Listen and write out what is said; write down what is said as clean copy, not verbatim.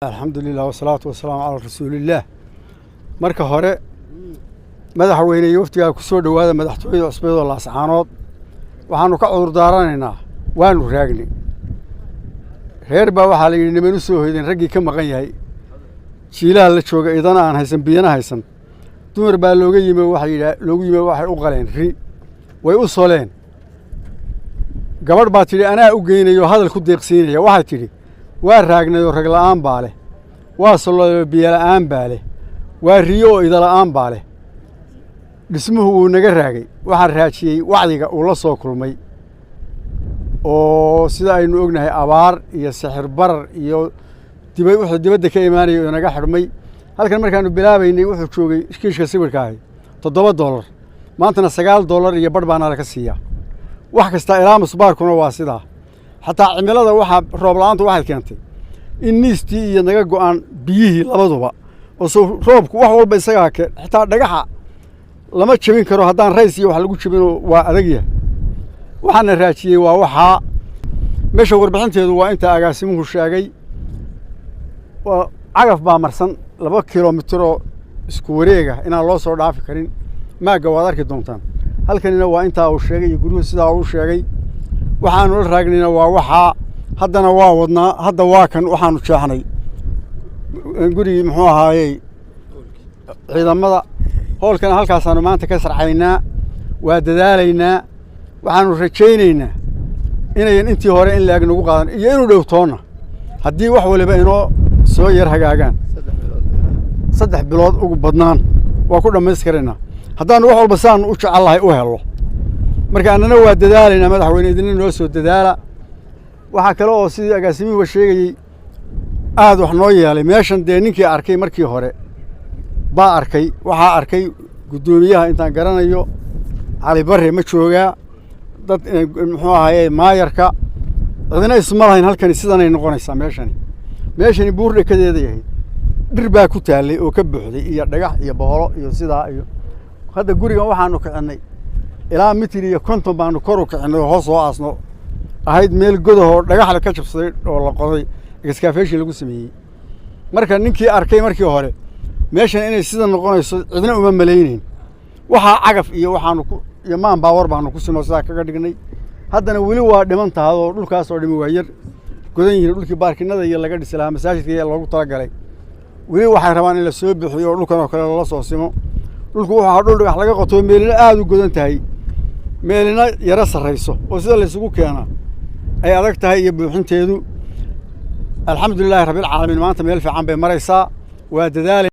Alxamdulilah wasalaatu wasalaamu calaa rasuulillaah. Marka hore, madaxweyne iyo waftigaa, ku soo dhowaada madaxtooyada cusbeed oo Laascaanood. Waxaanu ka cudur daaranaynaa waanu raagnay. Reer baa waxaa la yidhi niman u soo hoydeen raggii ka maqan yahay, jiilaha la jooga, idana aan haysan, biyana haysan. Dumar baa looga yimi, waxay yidhaa loogu yimi, waxay u qaleen ri, way u soleen. Gabadh baa tidhi anaa u geynayo, hadal ku deeqsiinaya. Waxay tidhi: "Waa raagnayoo rag la'aan baa leh, waa sollayoo biyo la'aan baa leh, waa riyo oo ida la'aan baa leh. Dhismuhu wuu naga raagay." Waxaan raajiyey wacyiga uu la soo kulmay, oo sida aynu ognahay abaar iyo sixir barar iyo diba wuxuu dibadda ka imaanayay oo naga xidhmay. Halkan markaanu bilaabaynay wuxuu joogay kiishka sibirka ahi $7, maantana $9 iyo badh baana laka siiyaa. Wax kasta ilaa musbaarkuna waa sidaa. Xataa cimilada waxaa roob la'aantu waxay keentay in niistii iyo naga go'aan biyihii labaduba, oo soo roobku wax walba isagaa keen. Xitaa dhagaxa lama jebin karo haddaan rays iyo wax lagu jebinoo waa adag yahay. Waxaana raajiyey waa waxaa meesha. Warbixinteedu waa inta agaasimuhu sheegay. Waa cagaf baa marsan 2 kilomitir oo isku wareega inaan loo soo dhaafi karin. Maagga waad arki doontaan. Halkanina waa intaa uu sheegay iyo guryuhu sidaa uu sheegay. Waxaanu la raagnayna waa waxaa. Haddana waa wadnaa. Hadda waa kan waxaanu jeexnay gurigii, muxuu ahaayey, ciidamada. Hoolkana halkaasaanu maanta ka sarcaynaa. Waa dadaalaynaa. Waxaanu rajaynaynaa inayan intii hore in la-eg nagu qaadan iyo inuu dhowtoonna, haddii wax waliba inoo soo yar hagaagaan, 3 bilood ugu badnaan waa ku dhammaystiraynaa, haddaanu wax walba saanu u jecellahay u hello. Marka annana waa dadaalaynaa, madaxweyne, idinna noo soo dadaala. Waxaa kale oo sidii agaasimuhuba sheegayey aad wax noo yeelay meeshan. Dee ninkii arkay markii hore baa arkay. Waxaa arkay guddoomiyaha intaan garanayo, Cali Barre ma joogaa, dad muxuu ahaaye, maayarka. Cidina isma lahayn halkani sidanay noqonaysaa. Meeshani buur dhekadeeda yahay, dhir baa ku taallay oo ka buuxday iyo dhagax iyo boholo iyo sidaa. Iyo hadda gurigan waxaanu kicinnay ilaa 1.50 mitir baanu kor u kicinnay oo hoos soo aasno ahayd, meel godahoo dhagaxle ka jabsaday oo la qoday, excavation lagu sameeyey. Marka ninkii arkay markii hore meeshan inay sida noqonayso cidna uma malaynayn. Waxaa cagaf iyo waxaanu ku iyo maan baawar baanu ku simo sidaa kaga dhignay. Haddana weli waa dhiman tahay oo dhulkaas oo dhimi waa yar godan yihiin. Dhulkii baarkinada iyo laga dhisi lahaa masaajidka iyo loogu talagalay weli waxay rabaan in la soo bixiyo oo dhulkan oo kale lala soo simo. Dhulku wuxuu ahaa dhul dhagax laga qoto, meelina aada u godan tahay, meelina yaro sarrayso, oo sida laysugu keenaa ay adag tahay iyo buuxinteedu. Alxamdulilaahi rabbilcaalamiin, maanta meel fiican bay maraysaa. Waa dadaala.